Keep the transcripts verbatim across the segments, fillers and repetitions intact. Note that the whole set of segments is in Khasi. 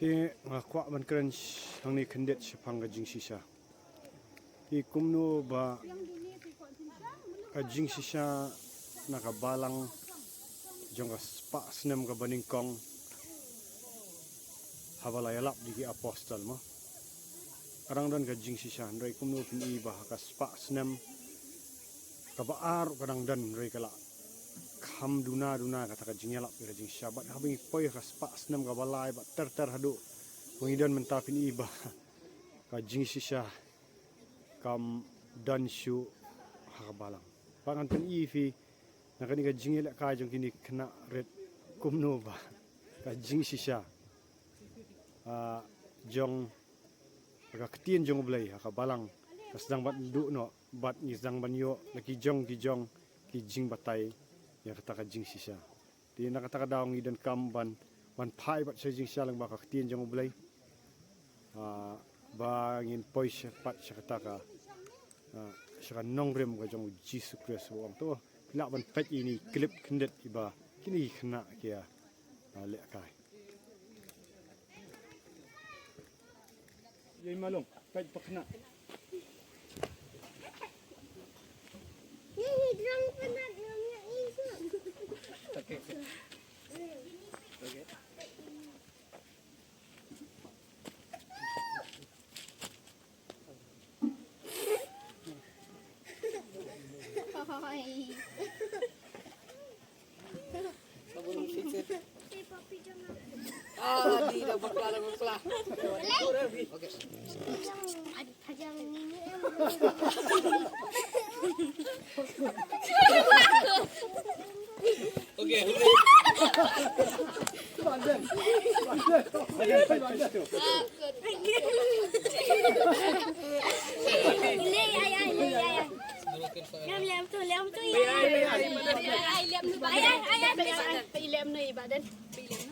Nga kwah ban kren hangne khyndiat shaphang ka jingshisha. Te kumno ba ka jingshisha na ka balang jong ka spah snem kaba nyngkong haba la ïalap da ki apostol mo. Ka dang don ka jingshisha, hynrei kumno phin i ba ha ka spah snem kaba ar ka dang don, hynrei ka la kham duna duna kata ka jingïalap ïa ka jingshisha. Bad haba ngi poi ha ka spah snem kaba lai bad ter ter haduh ba ngi don mynta, phin i ba ka jingshisha kam don shuh ha ka balang. Ba ngan pyni ïa phi na kane ka jingïalehkai jong kine ki khynnah rit kumno ba ka jingshisha, ah, jong ka ktien jong U Blei ha ka balang ka sdang ban duh noh bad ngi sdang ban ïoh na ki jong ki jong ki jingbatai ïa kata ka jingshisha. Te na kata ka daw ngi donkam ban, ban phai bad sha jingshisha lyngba ka ktien jong U Blei. Ah, ba ngin poi sha pat sha kata ka, ah, sha ka nongrim ka jong U Jisu Khrist, ba u ong to. Phi lah ban peit ïa ine i clip khyndiat iba kine ki khynnah ki ïa, ah, lehkai. Ïa i malong, peit pakna. Ah, di dah bakla, dah bakla. Okay. Okay. Lem, lem tu, lem tu, ya. Lem, lem, lem.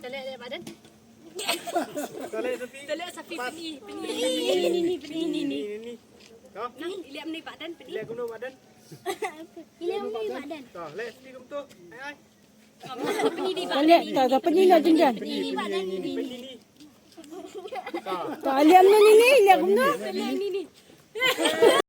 Tale, tale, badan. Tale, sapi. Tale, sapi, pini, pini, pini, pini, pini. Nang, ilem ni badan, pini. Ilem ni badan. Tale, sapi kumtu. Ai, ai. Pini di badan. Tale, ta, ta, pini na jinggan. Pini di badan, pini. Ta, ilem ni, ni, ilem kumtu. Ilem ni, ni.